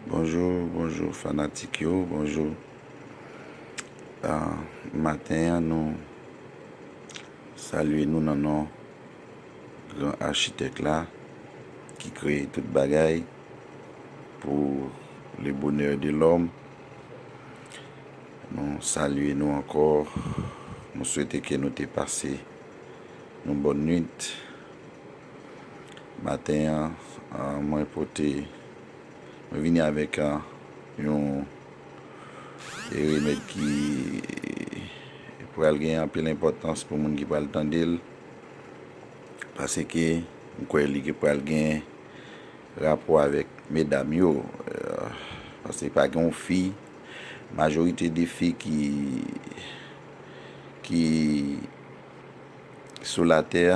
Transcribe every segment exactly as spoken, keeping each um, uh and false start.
Bonjou, bonjou fanatik yo, bonjou. Ah, maten an, nou salye nou nan non gran achitèk la ki kreye tout bagay pour le bonheur de l'homme. Nou salye nou ankò. Nou swete ke nou te pase yon bòn nwit. Maten an, ah, mwen pote, mwen vini avèk, ah, yon, e, remèd ki pral gen anpil enpòtans pou moun ki pral tande l, paske m kwè li gen, pral gen rapò avèk medam yo, eh, paske pa gen yon fi, majorite de fi ki, ki sou latè,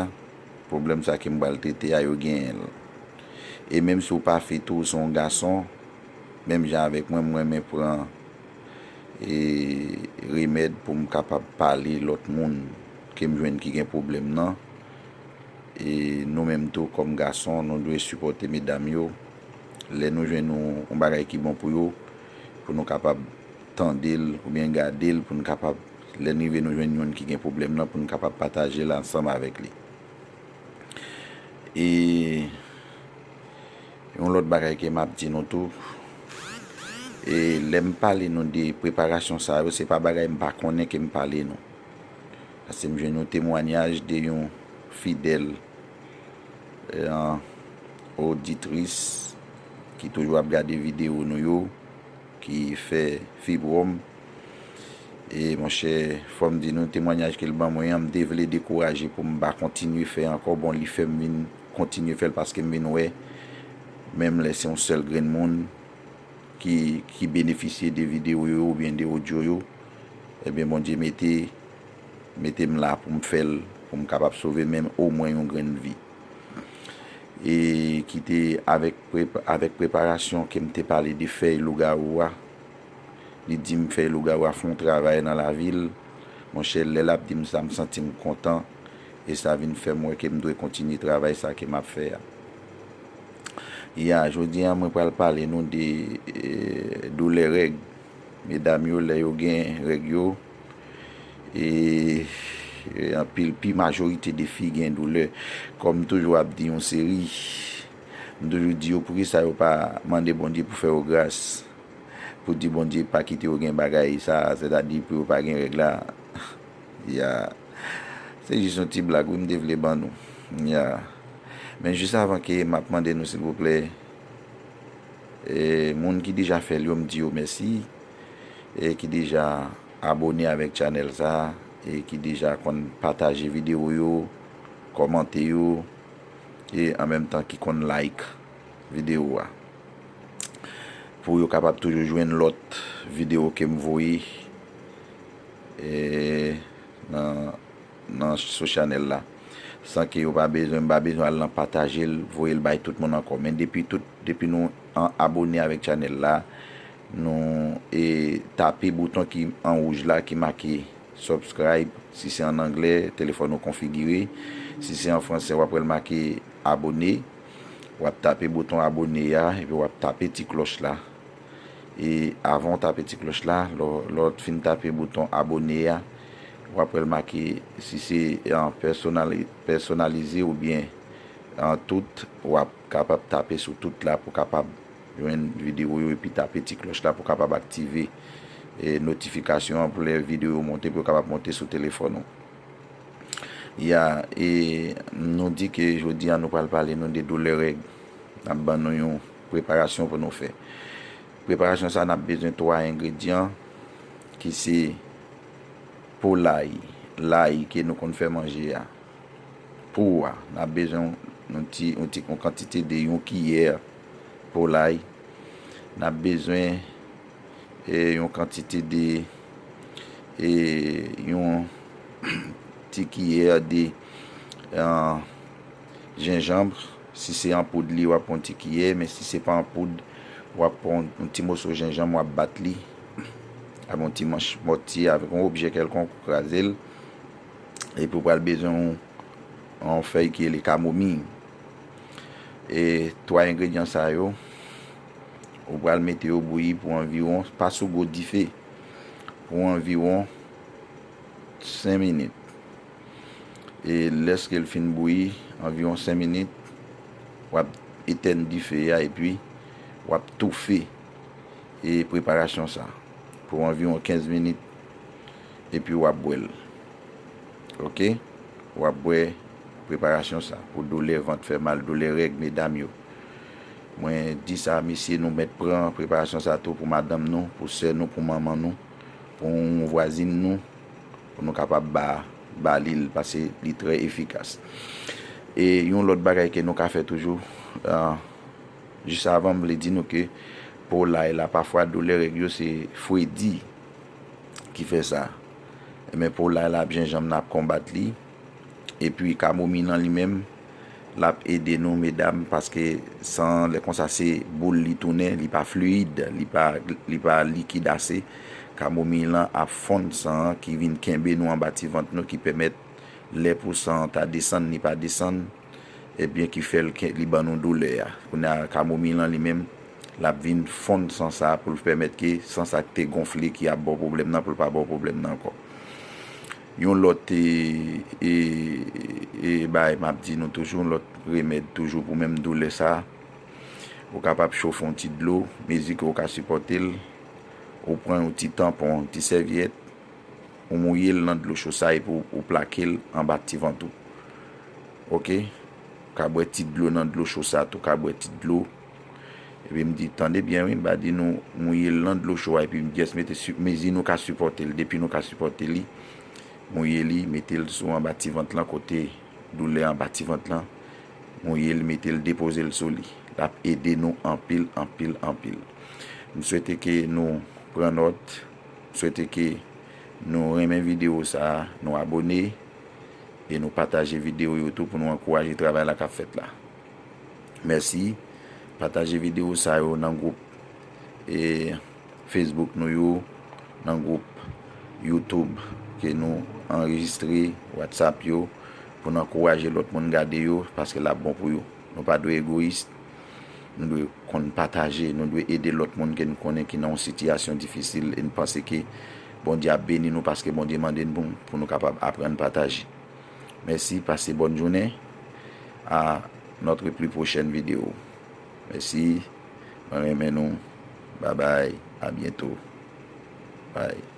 pwoblèm sa ke m pral trete a, yo genyen l. E menm si w pa fi tou, ou se yon gason, menm jan avèk mwen, m renmen pran, e, remèd pou m kapab pale lòt moun ke m jwenn ki gen pwoblèm nan. E nou menm tou, kòm gason, nou dwe sipòte medam yo. Lè nou jwenn yon, yon bagay ki bon pou yo, pou nou kapab tande l oubyen gade l, pou nou kapab, lè n rive nou jwenn youn ki gen pwoblèm nan, pou nou kapab pataje l ansanm avèk li. E yon lòt bagay ke m ap di nou tou, e lè m pale nou de preparasyon sa yo, se pa bagay m pa konnen ke m pale nou. Paske m jwenn yon temwanyaj de yon fidèl, eh, oditris ki toujou ap gade videyo nou yo, ki fè fibwòm. E monchè, fò m di nou, temwanyaj ke l ban mwen an, m te vle dekouraje pou m pa kontinye fè ankò. Bon, li fè m vin kontinye fè l paske m vin wè, menm lè se yon sèl grenn moun ki, ki benefisye de videyo yo oubyen de odyo yo, ebyen, Bondye mete, mete m la pou m fè l, pou m kapab sove menm omwen yon grenn vi. E ki te avèk prepa-, avèk preparasyon ke m te pale de fèy lougawou a. Li di m fèy lougawou a fè yon travay nan lavi l. Monchè, lè l ap di m sa, m santi m kontan. E sa vin fè m wè ke m dwe kontinye travay sa ke m ap fè a. Ya, jodi a, mwen pral pale nou de, eh, doulè règ. Medam yo, lè yo gen règ yo, e, e anpil, pi majorite de fi gen doulè. Kòm m toujou ap di yon seri, m toujou di yo, poukisa yo pa mande Bondye pou fè yo gras, pou di Bondye pa kite yo gen bagay sa, sètadi pou yo pa gen règ la. Ya. Se jis yon ti blag, wi, m te vle ban nou. Ya. Men jis avan ke m ap mande nou, silvouplè, e, moun ki deja fè l yo, m di yo mèsi. E ki deja abone avèk chanèl sa, e ki deja konn pataje videyo yo, kòmante yo, e an menm tan ki konn like videyo a. Pou yo kapab toujou jwenn lòt videyo ke m voye, e, nan, nan, sou chanèl la. San ke yo pa bezwen, m pa bezwen al nan pataje l, voye l bay tout moun ankò. Men depi tout, depi nou an abone avèk chanèl la, nou, e, tape bouton ki an wouj la ki make subscribe, si se an anglè, telefòn ou konfigire. Si se an fransè, w ap wè l make abone. W ap tape bouton abone a, epi w ap tape ti klòch la. E avan w tape ti klòch la, lè, lè w fin tape bouton abone a, w ap wè l make si se an pèsonali-, pèsonalize oubyen an tout, w ap kapab tape sou tout la pou kapab jwenn videyo yo epi tape ti klòch la pou kapab aktive, e, notifikasyon an pou lè videyo yo monte, pou yo kapab monte sou telefòn ou. Ya, e nou di ke jodi a nou pral pale nou de doulè règ. N ap ban nou yon preparasyon pou nou fè. Preparasyon sa, n ap bezwen twa engredyan ki se po lay, lay ke nou konn fè manje a. Po a, n ap bezwen yon ti, yon ti, yon kantite de yon kiyè po lay. N ap bezwen, e, yon kantite de, e, yon ti kiyè de, e, jenjanm. Si se an poud li, w ap pran yon ti kiyè, men si se pa an poud, w ap pran yon, yon ti moso jenjanm, w ap bat li avèk yon ti manch mòtye, avèk yon objè kèlkonk, ou kraze l. Epi w pral bezwen yon, yon fèy ki rele kamomiy. E twa engredyan sa yo, Ou pral mete yo bouyi pou anviwon, pa sou gwo dife, pou anviwon senk minit. E lèske l fin bouyi, anviwon senk minit, w ap etèn dife a epi w ap toufe e preparasyon sa pou anviwon kenz minit, epi w ap bwè l. Oke? W ap bwè preparasyon sa pou doulè vant fè mal, doulè règ, medam yo. Mwen di sa, mesye, nou mèt pran preparasyon sa tou pou madanm nou, pou sè nou, pou manman nou, pou yon vwazin nou, pou nou kapab ba, ba li l, paske li trè efikas. E yon lòt bagay ke nou ka fè toujou, ah, jis avan, m vle di nou ke po lay la, pafwa doulè règ yo se fredi ki fè sa. Men po lay la, jenjanm nan ap konbat li. Epi kamomiy lan li menm, l ap ede nou, medam, paske san an, lè konsa se boul li tounen, li pa fliyid, li pa, li pa likid ase. Kamomiy lan ap fonn san an ki vin kenbe nou anba ti vant nou, ki pèmèt lè pou san an ta desann, li pa desann, ebyen ki fè l ke, li ban nou doulè a. Kounye a, kamomiy lan li menm, l ap vin fonn san sa pou l pèmèt ke san sa k te gonfle, ki ap ba w pwoblèm nan, pou l pa ba w pwoblèm nan ankò. Yon lòt, e, e, e, bagay m ap di nou toujou, yon lòt remèd toujou pou menm doulè sa. Ou kapab chofe yon ti dlo, mezi ke w ka sipòte l. Ou pran yon ti tanpon, yon ti sèvyèt, ou mouye l nan dlo cho sa epi w, ou plake l anba ti vant ou. Oke? Ou ka bwè ti dlo nan dlo cho sa tou, ou ka bwè ti dlo. Epi m di, tande byen wi, m pa di nou mouye l nan dlo cho a, epi m just mete si, mezi nou ka sipòte l, depi nou ka sipòte li, mouye li, mete l sou anba ti vant lan, kote doulè anba ti vant lan, mouye l, mete l, depoze l sou li. L ap ede nou anpil, anpil, anpil. M swete ke nou pran nòt, m swete ke nou renmen videyo sa a, nou abone, e nou pataje videyo yo tou pou nou ankouraje travay la k ap fèt la. Mèsi. Pataje videyo sa yo nan gwoup, e, Facebook nou yo, nan gwoup YouTube ke nou anrejistre, WhatsApp yo, pou n ankouraje lòt moun gade yo, paske l ap bon pou yo. Nou pa dwe egoyis. Nou dwe konn pataje, nou dwe ede lòt moun ke n konnen ki nan yon sitiyasyon difisil, e n panse ke Bondye ap beni nou paske Bondye mande n pou, pou nou kapab aprann pataje. Mèsi, pase bòn jounen. À notre plus prochaine vidéo. Mèsi. Mwen renmen nou. Babay. A byento. Bay.